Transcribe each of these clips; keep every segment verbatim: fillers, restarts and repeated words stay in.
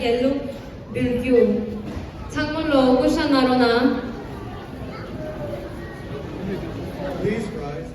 རྒྱལ་གླུ་འབུལ་རྒྱུ། ཚང་མ་ལོ་སྐུ་ཞབས་གནང་རོགས་གནང་། Please rise.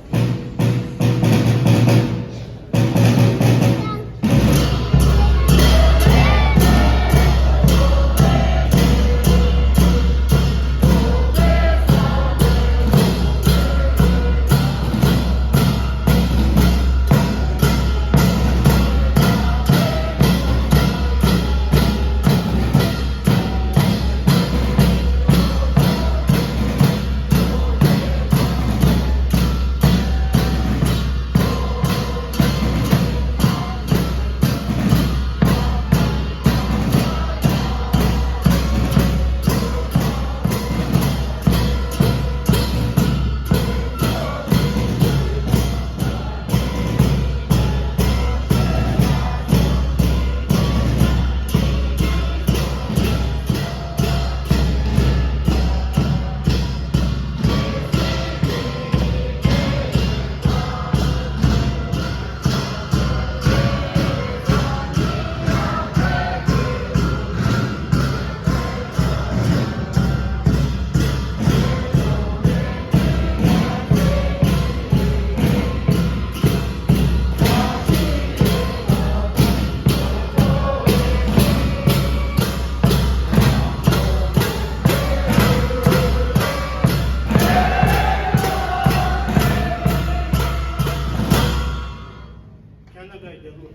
ཁ་ན་ཌ་རྒྱལ་པོ།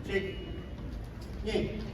གཅིག་གཉིས།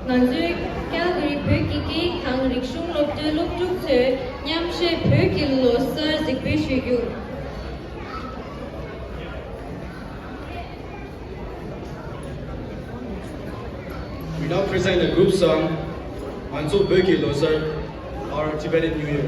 ང་ཚོའི་ཀལ་གྷི་རི་བོད་ཀྱི་སྐད་ཡིག་དང་རིག་གཞུང་སློབ་གྲྭའི་སློབ་ཕྲུག་ཚོས་མཉམ་གཞས་བོད་ཀྱི་ལོ་གསར་གཟིགས་འབུལ་ཞུ་རྒྱུ། We now present a group song, ང་ཚོ་བོད་ཀྱི་ལོ་གསར། Our Tibetan New Year.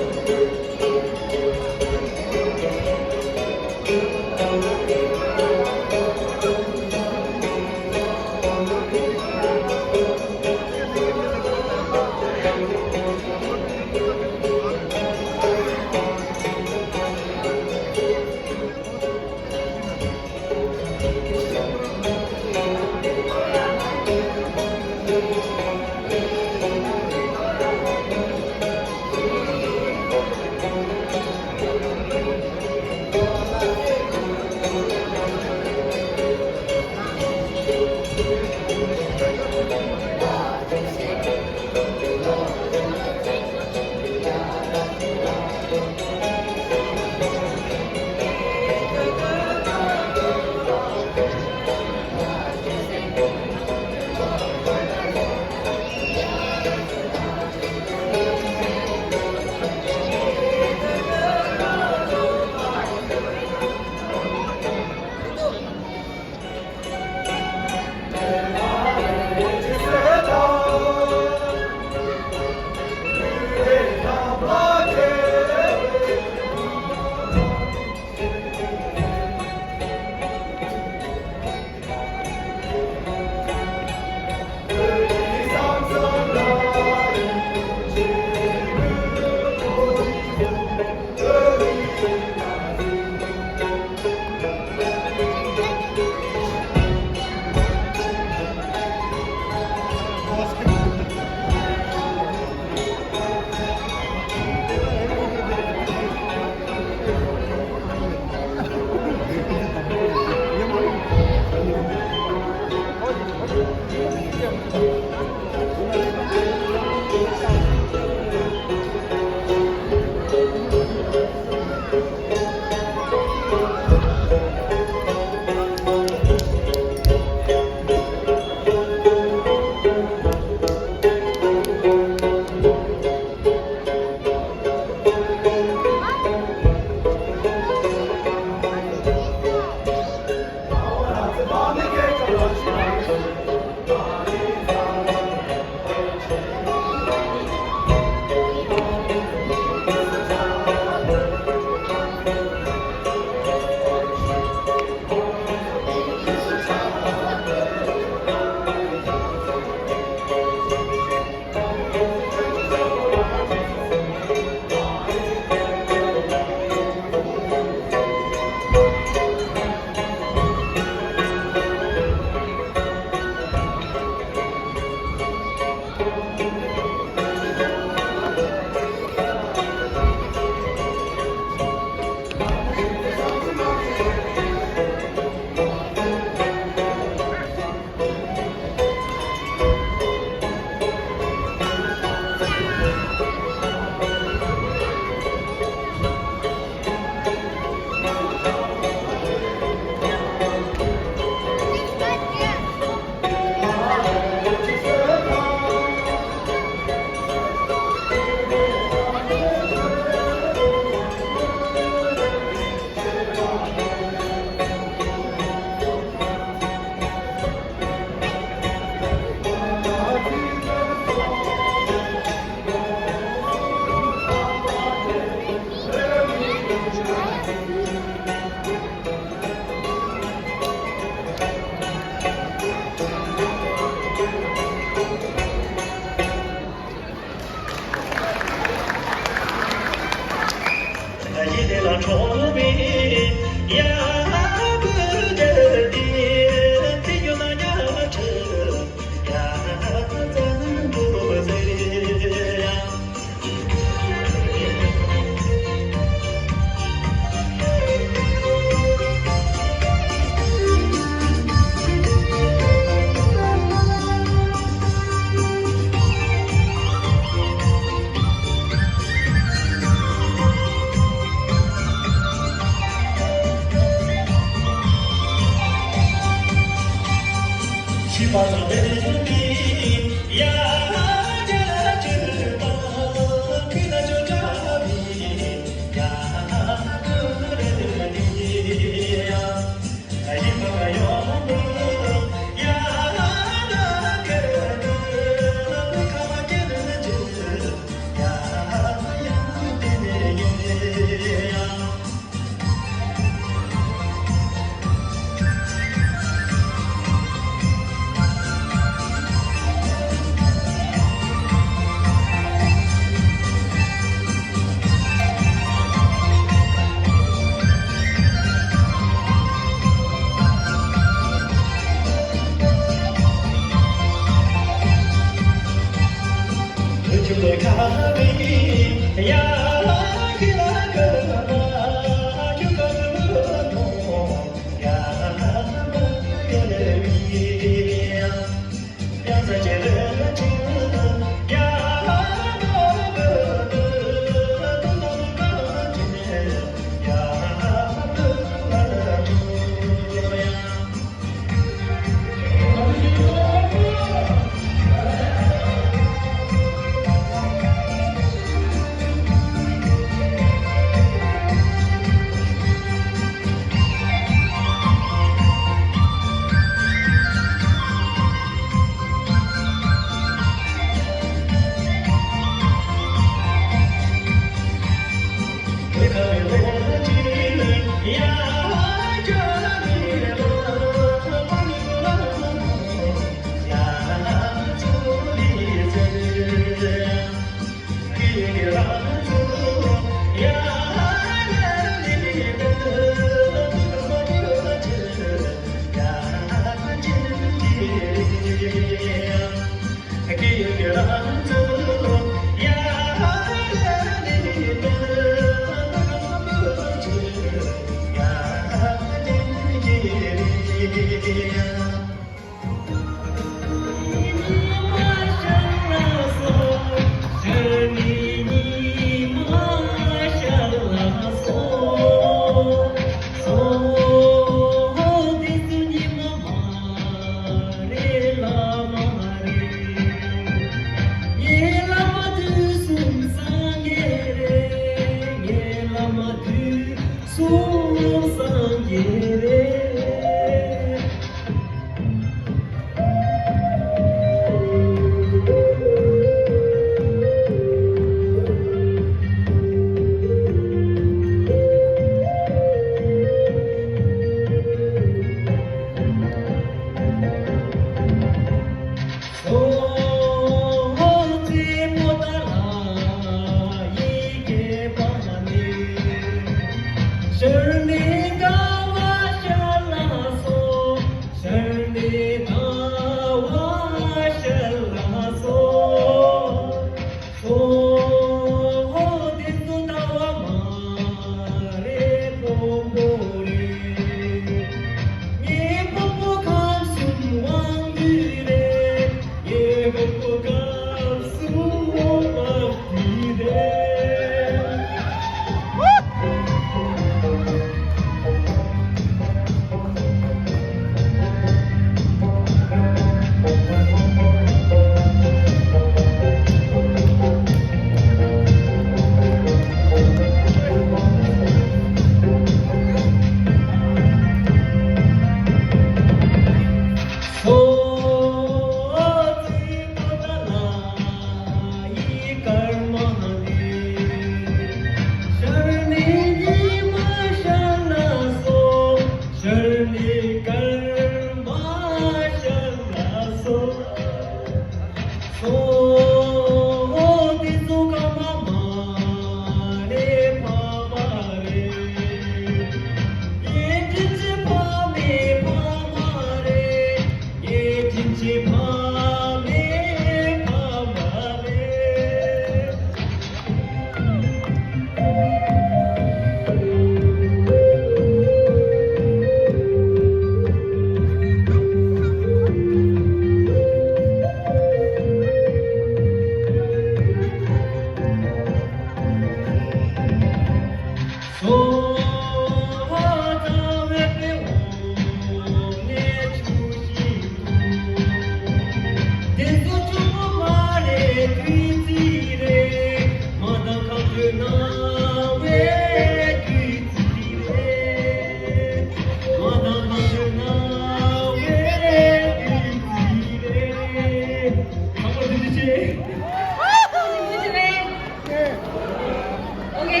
ཨོ་ཁེ།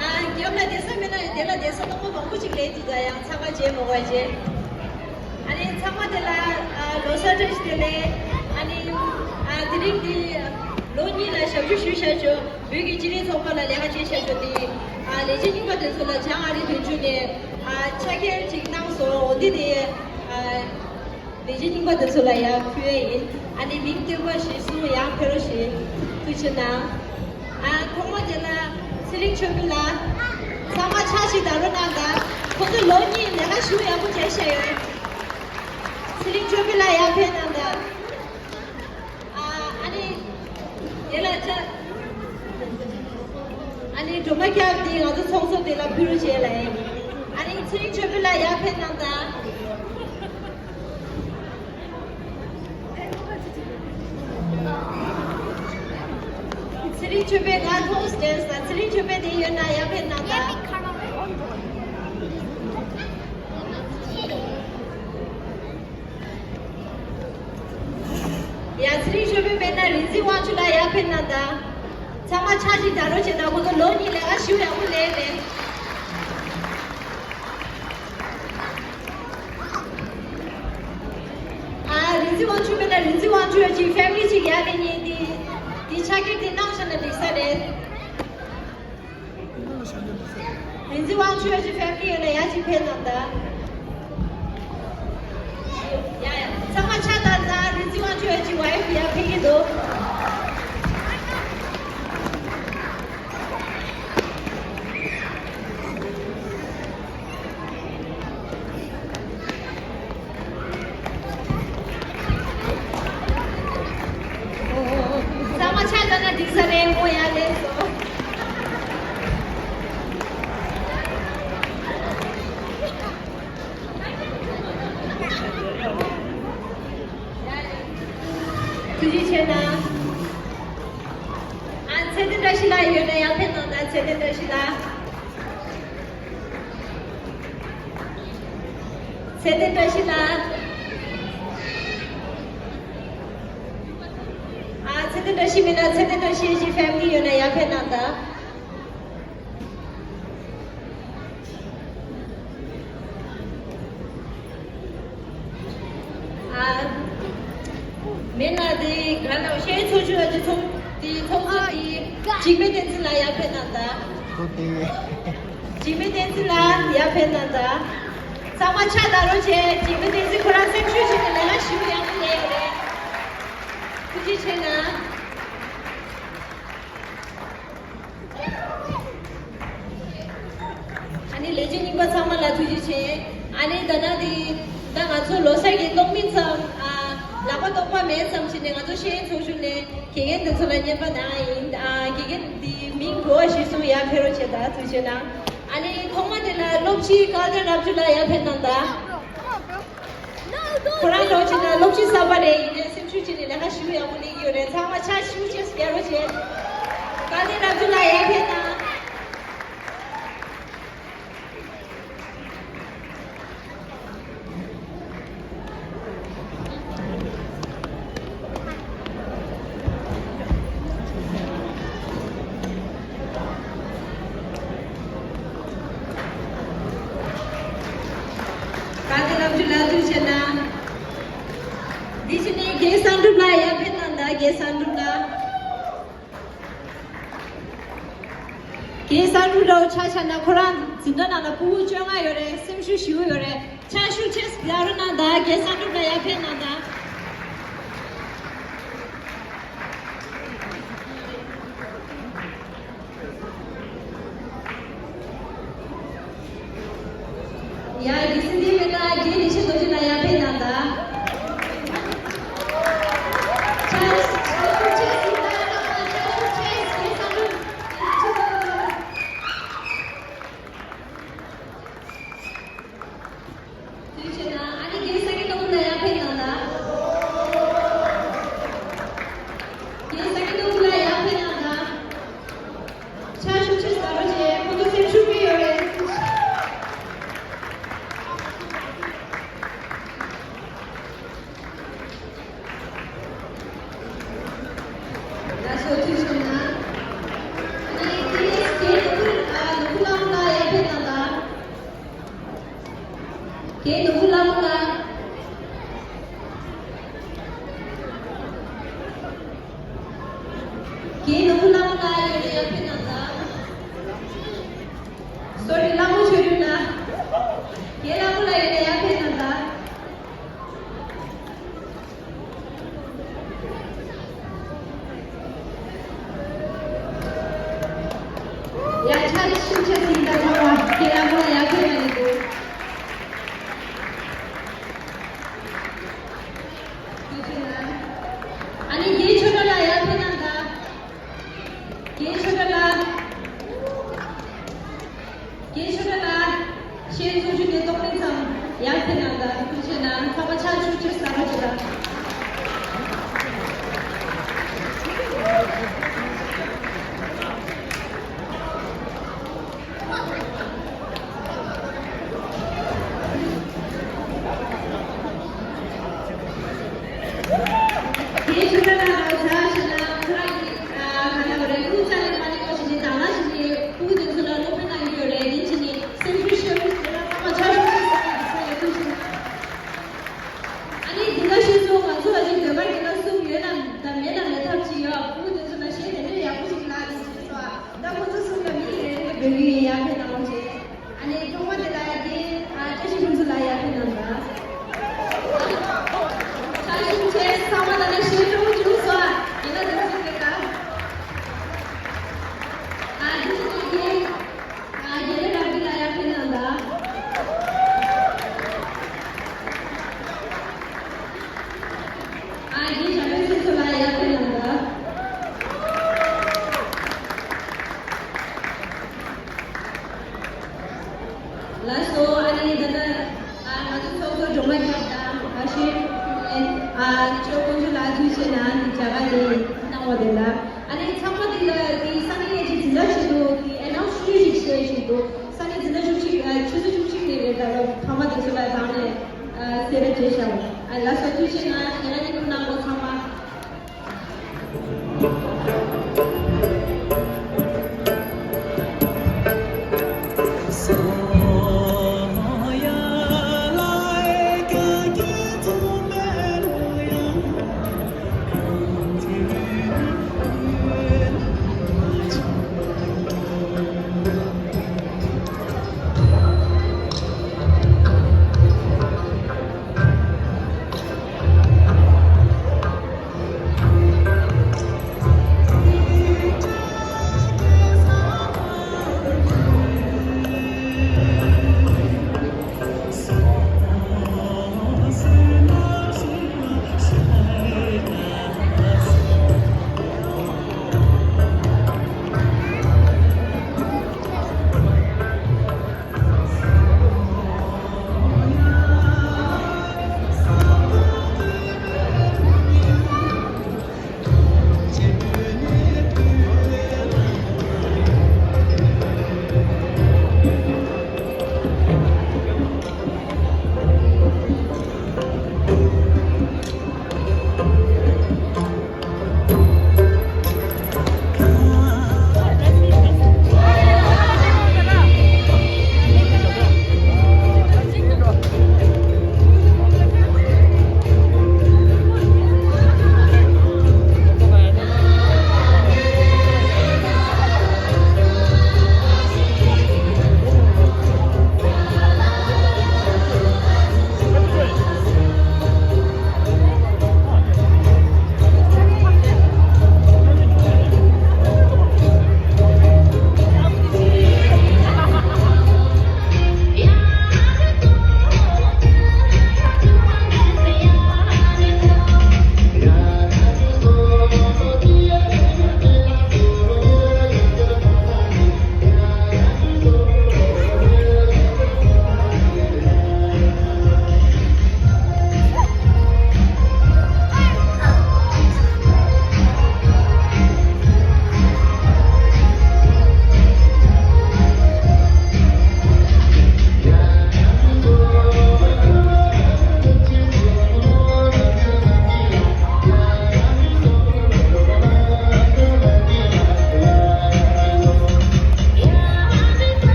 ཨ་རྒྱབ་ལ་བསྡད་ས་མེད་ན་དེ་ལ་བསྡད་ས་སྟོང་པ་མང་པོ་ཅིག་སླེབས་འདུག་ད་ཡང་ཚང་མ་མཇལ་མ་དགོས་བྱས། ཨ་ནི་ཚང་མ་དེ་ལ་ཨ་ལོ་གསར་བཀྲ་ཤིས་བདེ་ལེགས། ཨ་ནི་ཨ་དེ་རིང་འདི་ལོ་གཉིས་ལ་ཞབས་ཞུ་ཞུས་བཞག་ཆོག་བོད་ཀྱི་སྤྱི་རིག་ཚོགས་པ་ལ་ལས་ཀ་བྱས་བཞག་ཆོག་དེ་ཨ་ལས་བྱེད་རྙིང་པ་དེ་ཚོ་ལ་བྱང་ཨ་རི་དོན་གཅོད་ནས་ཨ་ཕྱག་འཁྱེར་ཅིག་གནང་སོང་། འོ་འདི་དེ་ཨ། ལས་བྱེད་རྙིང་པ་དེ་ཚོ་ལ་ཡང་ཕུལ་ཡས་ཡིན། ཨ་ནི་མིང་བཏོན་པ་གཞིར་བཟུང་ཡང་ཕེབས་རོགས་ཞེས་ཐུགས་རྗེ་གནང་། ཨ་ཐོག་མ་དེ་ལ་ཚེ་རིང་ཆོས་འཕེལ་ལགས། ཚང་མ་ཕྱག་ཞིག་བརྡབ་རོགས་གནང་དང་། ཁོ་ཚོ་ལོ་གཉིས་ལས་ཀ་ཞེ་པོ་ཡག་པོ་བྱས་བཞག་ཡོད། ཚེ་རིང་ཆོས་འཕེལ་ལགས་ཡར་ཕེབས་གནང་དང་། ཨ་ཨ་ནི་དེ་ལ་ཆ་ཨ་ནི་སྒྲོལ་མ་སྐྱབས་དེ་ང་ཚོ་ཚོགས་གཙོ་དེ་ལ་ཕུལ་རོགས་བྱས་ལ་ཡིན། ཨ་ནི་ཚེ་རིང་ཆོས་འཕེལ་ལགས་ཡར་ཕེབས་གནང་དང་། ཚེ་རིང་ཆོས་འཕེལ་ང་ཐོག་སྟེ་ས་ཚེ་རིང་ཆོས་འཕེལ་དེ་ཡོད་ན་ཡར་ཕེབས་གནང་དང་། ཡ་ཚེ་རིང་ཆོས་འཕེལ་མེད་ན་རིག་འཛིན་དབང་ཕྱུག་ལགས་ཡར་ཕེབས་གནང་དང་། ཚང་མ་ཕྱག་ཅིག་བརྡབ་རོགས་བྱེད་དང་། ཁོ་ཚོ་ལོ་གཉིས་ལས་ཀ་ཞེ་པོ་ཡག་པོ་ལས་རེད། ཨ་རིག་འཛིན་དབང་ཕྱུག་མེད་ན་རིག་འཛིན་དབང་ཕྱུག་ཅིག་ཕེ་མི་ལི་ཅིག་ཡར་ལེན་ཉེན་དེ་དེ་ཕྱག་འཁྱེར་དེ་གནང་བཞག་ན་འགྲིག་ས་རེད། རིག་འཛིན་དབང་ཕྱུག་ཅིག་ཕེ་མི་ལི་ཡོད་ན་ཡར་ཅིག་ཕེབས་གནང་དང་། ཡ་ཡ། ཚང་མ་ཕྱག་བརྡབ་དང་། རིག་འཛིན་དབང་ཕྱུག་ཅིག་ཝའི་ཕི་ཡར་ཕེབས་ཀྱི་འདུག་ཚང་མ་ཕྱག་བརྡབ་ན་འགྲིག་ས་རེད། མོ་ཡར་སླེབས་སོང་། ཐུགས་རྗེ་ཆེ་གནང་། ཨ་ཚེ་བརྟན་བཀྲ་ཤིས་ལགས་ཡོད་ན་ཡར་ཕེབས་གནང་དང་། ཚེ་བརྟན་བཀྲ་ཤིས་ལགས། ཚེ་བརྟན་བཀྲ་ཤིས་ལགས། ཨ་ཚེ་བརྟན་བཀྲ་ཤིས་མེད་ན་ཚེ་བརྟན་བཀྲ་ཤིས་ཀྱི་ཕེ་མི་ལི་ཡོད་ན་ཡར་ཕེབས་གནང་དང་། ཨ། མེད་ན་དེ་ག་ན་ཤེས་ཚོགས་ཆུ་ལ་དེ་ཚོགས་དེ་ཚོགས་གཙོ་དེ་འཇིགས་མེད་བསྟན་འཛིན་ལགས་ཡར་ཕེབས་གནང་དང་། ཁོ་དེ། འཇིགས་མེད་བསྟན་འཛིན་ལགས་ཡར་ཕེབས་གནང་དང་། ཚང་མ་ཕྱག་བརྡབ་རོགས་བྱེད། འཇིགས་མེད་བསྟན་འཛིན་ཁོ་རང་སེམས་ཤུགས་བྱས་ནས་ལས་ཀ་ཞེ་པོ་ཡག་པོ་ལས་ཡོད་རེད། ཐུགས་རྗེ་ཆེ་གནང་། ཨ་ནི་ལས་བྱེད་རྙིང་པ་ཚང་མ་ལ་ཐུགས་རྗེ་ཆེ། ཨ་ནི་ད་ནང་འདི་ད་ང་ཚོ་ལོ་གསར་གྱི་གཏོང་མི་ཙམ་ཨ་ལག་པ་གཏོང་པ་མེད་ཙམ་བྱས་ནས་ང་ཚོ་ཤེས་ཡོན་ཚོགས་ཆུང་ནས་དགེ་རྒན་དེ་ཚོ་ལ་རྔན་པ་གནང་ཡ་ཡིན། ཨ་དགེ་རྒན་འདི་མིང་གོ་བ་གཞིར་བཟུང་ཡར་ཕེབས་རོགས་བྱེད་དང་། ཐུགས་རྗེ་གནང་། ཨ་ནི་ཐོག་མ་དེ་ལ་སློབ་སྤྱི་དཀར་སྟོད་རབ་ཆུ་ལགས་ཡར་ཕེབས་གནང་དང་། ཁོ་རང་འདྲ་བོ་བྱས་ན་སློབ་སྤྱི་གསར་པ་རེད། ཡིན་ནའི་སེམས་ཤུགས་བྱས་ནས་ལས་ཀ་ཞེ་པོ་ཡག་པོ་ལས་ཀྱི་ཡོད་རེད། ཚང་མ་ཕྱག་ཞེ་པོ་ཅིག་རྒྱག་རོགས་བྱེད། དཀར་སྟོད་རབ་ཆུ་ལགས་ཡར་ཕེབས་དང་། དཀར་སྟོད་རབ་ཆུ་ལགས་ཐུགས་རྗེ་གནང་། འདི་བྱས་ནས་རྒན་བསམ་གྲུབ་ལགས་ཡར་ཕེབས་གནང་དང་། རྒན་བསམ་གྲུབ་ལགས། རྒན་བསམ་གྲུབ་ལགས་ཆ་བཞག་ན་ཁོ་རང་འཛིན་གྲྭ་ནང་ལ་ཕྲུ་གུ་བཅོ་ལྔ་ཡོད་རེད། སེམས་ཤུགས་ཞེ་པོ་ཡོད་རེད། ཕྱག་ཤུགས་ཆེ་རྒྱག་རོགས་གནང་དང་། རྒན་བསམ་གྲུབ་ལགས་ཡར་ཕེབས་གནང་དང་། ཡ་རྒན་སེམས་ལྡན་མེད་ན་རྒན་ལེགས་བཤད་རྡོ་རྗེ་ལགས་ཡར་ཕེབས་གནང་དང་། ཕྱག་ཕྱག་ཤུགས་ཆེ་རྒྱག་རོགས་གནང་། ཕྱག་ཤུགས་ཆེ་རྒན་བསམ་གྲུབ་ལགས། རྒན་ནོར་བུ་ལྷ་མོ་ལགས། རྒན་ནོར་བུ་ལྷ་མོ་ལགས་ཡོད་ན་ཡར་ཕེབས་གནང་དང་། སོ་རི། ལྷ་མོ་ཆོས་སྒྲོན་ལགས། རྒན་ལྷ་མོ་ལགས་ཡོད་ན་ཡར་ཕེབས་གནང་དང་། ཡ། ཆ་ཤུགས་ཆེ་ཟིན་ད་ཚང་མ་ཁྱེད་རང་ཚོ་ཡར་ཕེབས་ན་ཡིན་དགོས། ཨ་ནི་རྒན་ཆོས་སྒྲོན་ལགས་ཡར་ཕེབས་གནང་དང་། རྒན་ཆོས་སྒྲོན་ལགས། རྒན་ཆོས་སྒྲོན་ལགས། གཞས་ཚོགས་ཆུང་གི་གཏོང་ལེན་ཚང་ཡར་ཕེབས་གནང་དང་། ཐུགས་རྗེ་གནང་། ཚང་མ་ཕྱག་ཤུགས་ཆེ་བཟང་པོ་བྱེད་དང་། རྒན་ཆོས་སྒྲོན་ལགས་ལ་ཕྱག་བྱས་ན་ཁོ་རང་གིས་ཨ་ག་ལབ་རེད། ཀུན་རྩ་ནས་མ་ཎི་བསྐོར་བྱས་ནས་དང་བླངས་བྱས་ནས་ཕྲུ་གུ་དེ་ཚོ་ལ་སློབ་སྦྱོང་གནང་གི་ཡོད་རེད། དེ་བྱས་ནས་སེམས་ཤུགས་ཆེན་པོ་ཞིག་ཡོད་ན་ཚང་མ་ཕྱག་ཤུགས་ཆེ་ཟེར་ཡག་གི་ཚ་ཡོད་ཐུགས་ཆེ། ཨ་ནི་འདི་ག་ཤེས་སོང་། ང་ཚོ་ལ་ཅིག་ཟློས་གར་རྒན་ལགས་གསུམ་ཡོད་ན་དང་མེད་ན་མེད་ཐབས་ཅིག་ཡོད། ཕྲུ་གུ་དེ་ཚོ་ལ་གཞས་དེ་འདྲ་ཡག་པོ་ཞིག་བསླབས་ནས་བྱས་སོང་། ད་ཁོ་ཚོ་གསུམ་ལ་མིང་རེ་རེ་འབོད་ཀྱི་ཡིན། ཡར་ཕེབས་གནང་རོགས་བྱེད། ཨ་ནི་ཐོག་མ་དེ་ལ་རྒན་ཨ་བཀྲ་ཤིས་ཕུན་ཚོགས་ལགས་ཡར་ཕེབས་གནང་དང་། བཀྲ་ཤིས་ཆེ། ཚང་མ་ད་ནས་གཞས་སྤྲོ་པོ་བྱུང་སོང་། ཡིན་ན་དེ་ཚོ་དེ་ལ་ཨ་དེ་ཚོ་དེ་རྒན་ཨ་རྒན་ལགས་རང་གི་ལ་ཡར་ཕེབས་གནང་དང་། ཨ་རྒན་བྱམས་པའི་སེམས་གསོ་ལགས་ཡར་ཕེབས་གནང་དང་། ལགས་སོ། ཨ་ནི་ད་ལྟ་ཨ་ང་ཚོ་ཚོགས་གཙོ་སྒྲོལ་མ་རྒྱལ་དང་། ཨ་ཤེས་ཨ་ཅོ་དཀོན་མཆོག་ལགས་ཐུགས་རྗེ་གནང་། འདི་རྒྱ་གར་ནས་གནང་བ་དེ་ལ། ཨ་ནི་ཚང་མ་འདི་ལ་འདི་སང་ཉིན་གྱི་འཛིན་གྲྭ་ཆེད་དུ་གི་ཨེ་ནའོན་སི་ཞུ་ཞིག་བྱེད་བཞིན་འདུག་སང་ཉིན་འཛིན་གྲྭ་བཅུ་གཅིག་ཨ་ཆུ་ཚོད་བཅུ་གཅིག་ནས་རེད། ད་ལོ་ཕ་མ་དེ་ཚོ་ལ་བཏང་ནས་ཨ་གསལ་བསྒྲགས་བྱས་བཞག་ཨ་ལགས་སོ། ཐུགས་རྗེ་གནང་། ཞལ་ལག་གཉིས་པོ་གནང་དགོས། ཚང་མ།